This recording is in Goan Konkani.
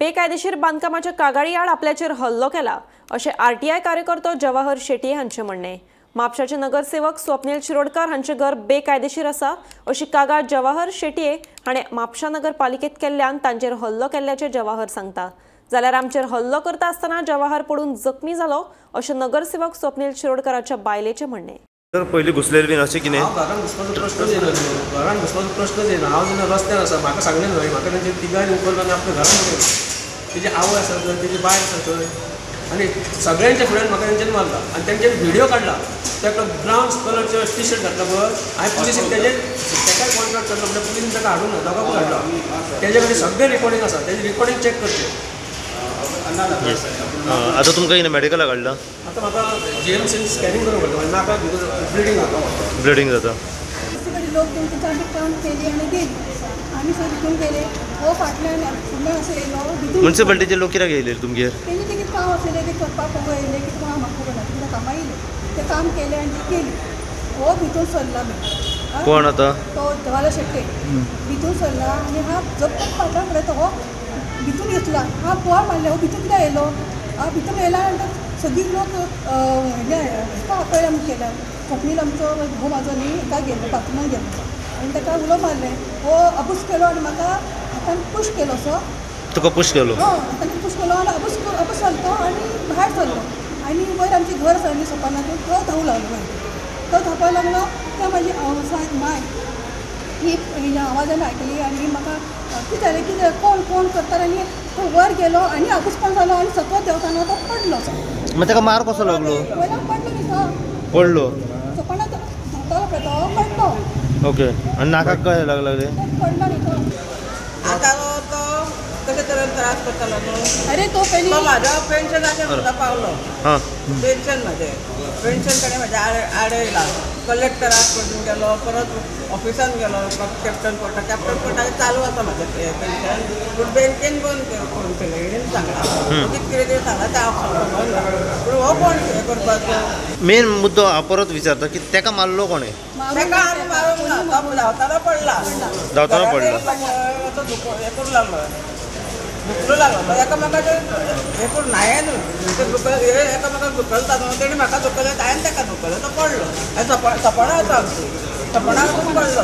बेकायदेशीर बांदकामाच्या कागाळी आड आपल्याचेर हल्लो केला अशें आरटीआय कार्यकर्तो जवाहर शेट्ये हांचें म्हणणें। म्हापशाचे नगरसेवक स्वप्नील शिरोडकर हांचें घर बेकायदेशीर आसा अशी कागाळ जवाहर शेट्ये हाणें म्हापशा नगरपालिकेत केल्ल्यान तांचेर हल्लो केल्ल्याचें जवाहर सांगता। जाल्यार आमचेर हल्लो करता आसतना जवाहर पडून जखमी जालो अशें नगरसेवक स्वप्नील शिरोडकराच्या बायलेचें म्हणणें। तर पयलीं घुसलेले बीन अशें कितें? हांव घरान घुसपाचो प्रश्नच येना, घरान घुसपाचो प्रश्नच येना। हांव जेन्ना रस्त्यार आसा म्हाका सांगलें न्हय, म्हाका तेंचे तिगांनी उखल्लो आनी आपल्या घरान उडयलें। तेजी आवय आसा थंय, तेजी बायल आसा थंय, आनी सगळ्यांच्या फुड्यान म्हाका तेंच्यांनी मारला आनी तेंच्यांनी व्हिडियो काडला। ताका ब्रावन कलरचो टी शर्ट घातला पळय, हांवें पुलिसीन तेजेर तेकाय कॉन्ट्रॅक्ट केल्लो, म्हणजे पुलिसीन ताका हाडूंक ना, दोगांकूय हाडला। तेजे कडेन सगळें रिकॉर्डिंग आसा, तेजें रिकॉर्डिंग चॅक करचें। आतां तुमकां कितें मेडिकलाक हाडला? आतां म्हाका जीएमसीन स्कॅनिंग करूंक पडटा, म्हणजे नाका भितर ब्लिडींग जाता। ब्लिडींग जाता। दुसरे लोक येवन तेंचे आमी काम केली आनी गेली, आमी सगळीं भितून गेले। हो फाटल्यान फुडल्यान असो येयलो भितून। म्युनिसिपालिटीचे लोक कित्याक येयले तुमगेर? तेजे तें कितें काम आसलें तें करपाक येयले, कितें काम म्हाका खबर ना, कितें कामां येयले तें काम केलें आनी ती केली। हो भितून सरला मागीर। कोण आतां? तो जवाहर शेट्ये भितून सरला आनी हा जप्पक फाटल्यान फुडें तो हो भितून घेतला, हा बोवाळ मारले, हो भितून कित्याक येयलो? हा भितून येयला नंतर सगळीं लोक हेका आपयला आमी केला। स्वप्नील आमचो घोव म्हाजो न्ही हेका गेल्लो, बाथरुमान गेल्लो आनी ताका उलो मारलें, हो अबूस केलो आनी म्हाका हातान पूश केलो असो। तुका पूश केलो? हय, हातान पूश केलो आनी अबूस अबूस जालो तो आनी भायर सरलो आनी वयर आमचें घर आसा न्ही सोपानाचेर, तो धांवूं लागलो वयर। तो धांवपाक लागलो तें म्हाजी माय ही हिज्या आवाजान आयकली आनी म्हाका कितें जालें कितें जालें कोण कोण करता आनी तो वर गेलो आनी आबूसपण जालो आनी सकयल देंवतना तो पडलो। मागीर ताका मार कसो लागलो? वयल्यान पडलो न्ही तो। पडलो? सोपानां धांवतालो पळय तो पडलो। ओके, आनी नाकाक काय लागलें? पडलो न्ही तो। आतां तो कशे तरेन त्रास करतालो न्हू? अरे तो पयलीं तो म्हाज्या पेन्शनाचेर सुद्दां पावलो। हां, पेन्शन म्हाजें पेन्शन ताणें म्हाज्या आडयलां। कलेक्टराक कडून गेलो, परत ऑफिसान गेलो, कॅप्टन कोर्टा, कॅप्टन कोर्टाचें चालू आसा म्हाजें पेन्शन, पूण बँकेन बंद करून केलें हेणेन सांगलां, कितें कितें कितें सांगलां तें हांव खबर ना। पूण हो कोण कितें करपाचो? मेन मुद्दो हांव परत विचारता की तेका मारलो कोणें? तेका आमी मारूंक ना, तो धांवतना पडला। धांवतना पडला। हें करूं लागलो, धुकलूं लागलो, तो एकामेकाचेर हें करून हांवें न्हू ते धुकल एकामेकाक धुकलता न्हू, तेणी म्हाका धुकलें, हांवें ताका धुकलें, तो पडलो। आनी सपणां आसा आमचीं, सपणां वचून पडलो।